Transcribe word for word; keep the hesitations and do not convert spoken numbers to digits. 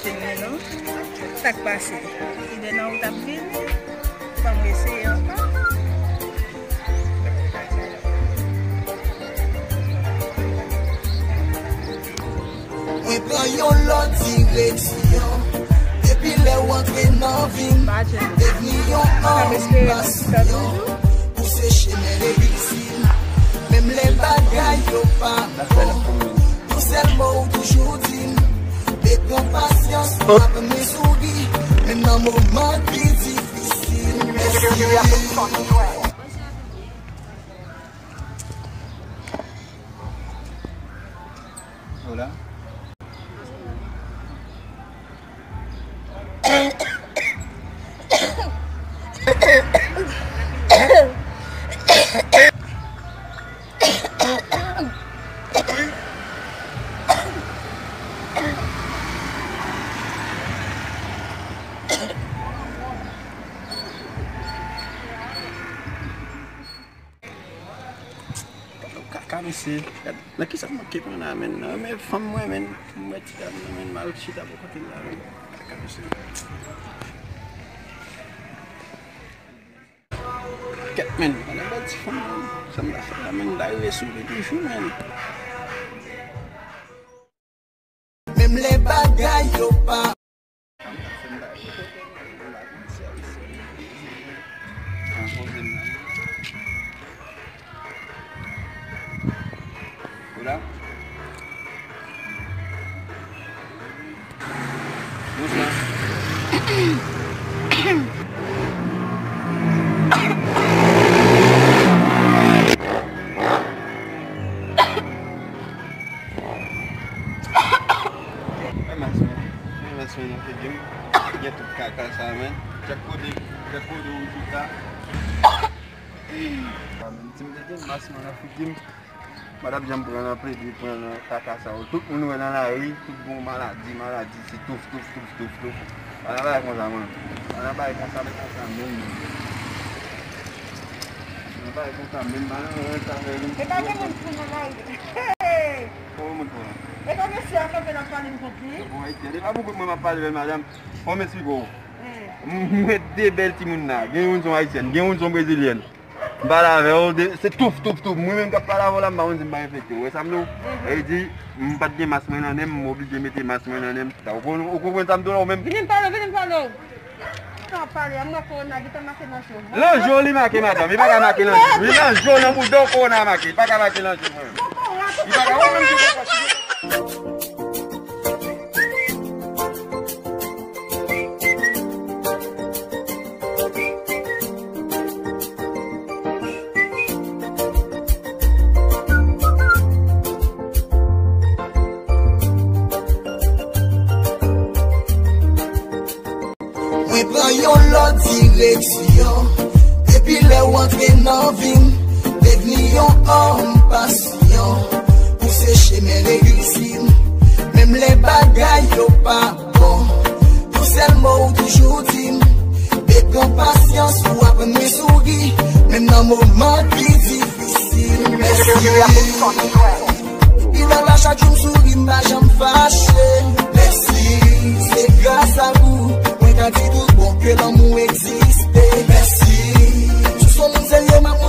Vini non. Sa k pase? Ide nan ou t ap vini? Fò m eseye ankò. Mwen pran yon lòt direksyon. Depi lè w antre nan vi m, devni yon òm pasyon. Pouse chemen reisi m, menm lè bagay yo pa bon. Yon sèl mo ou toujou di m, de pran pasyans, w ap mwen souri, menm nan moman ki difisil. Mèsi. Hola. Kaka mesye. Gad, nan kisa m manke pran la, menn? Nan renmen fanm mwen, menn. M wè ti dam nan, menn, m al chita bò kote l la, menn. Kaka mesye. Kèt, menn. Gade bèl ti fanm, menn. Sa m ta fè la, menn? M ta rive sou li toujou, menn. Menm lè bagay yo pa. Hola. Doucement. Mwen mas mwen, mwen mas mwen nan figi m. Gen tout kaka sa, men. Chak kote, chak kote ou chita. Ti m te gen mas mwen nan figi m. Madam Jan pran nan plede, pran nan kaka sa yo. Tout moun wè nan lari, tout bon maladi, maladi, se touf, touf, touf, touf, touf. Pa nan bagay konsa, mwen. Pa nan bagay konsa, men konsa menm. Pa nan bagay konsa menm, pa nan bagay konsa menm. E pa gen moun pran nan lari. Hey! Kòman moun pran? E pa mesye a kanpe l ap pale m kont li? Bon, Ayisyen, e pa pou kont mwen m ap pale, men madam. Fò m esplike w. Eh. M, m wè de bèl timoun la. Gen youn se yon Ayisyèn, gen youn se yon Brezilyèn. M pale avè w, de, se touf, touf, touf. Mwen menm k ap pale avè w la, m pa konn si m pa enfekte. Ou wè sa m di w? Mhm. E di, m pa t gen mas mwen nan nen m, m oblije mete mas mwen nan nen m. Ou konn, ou konprann sa m di w la, ou menm? Vini m pale w, vini m pale w. Sa w ap pale a, m wè kowona gentan make nan je w. Nan je w li make, madanm. Li pa ka make nan je w. Li nan je w, nan bouda w kowona make. Li pa ka make nan je w, mwen menm. Li pa ka, ou menm ki konprann. Mwen pran yon lòt direksyon. Depi lè w antre nan vi m, devni yon òm pasyon. Pouse chemen reyisi m, menm lè bagay yo pa bon. Yon sèl mo ou toujou di m, de pran pasyans, ou aprann mwen souri, menm nan moman ki difisil. Mèsi. Depi lè la chak jou m souri, m pa janm fache. Mèsi, se gras a ou mwen ka di tout bon ke lanmou egziste. Mèsi, si w se yon moun serye, m ap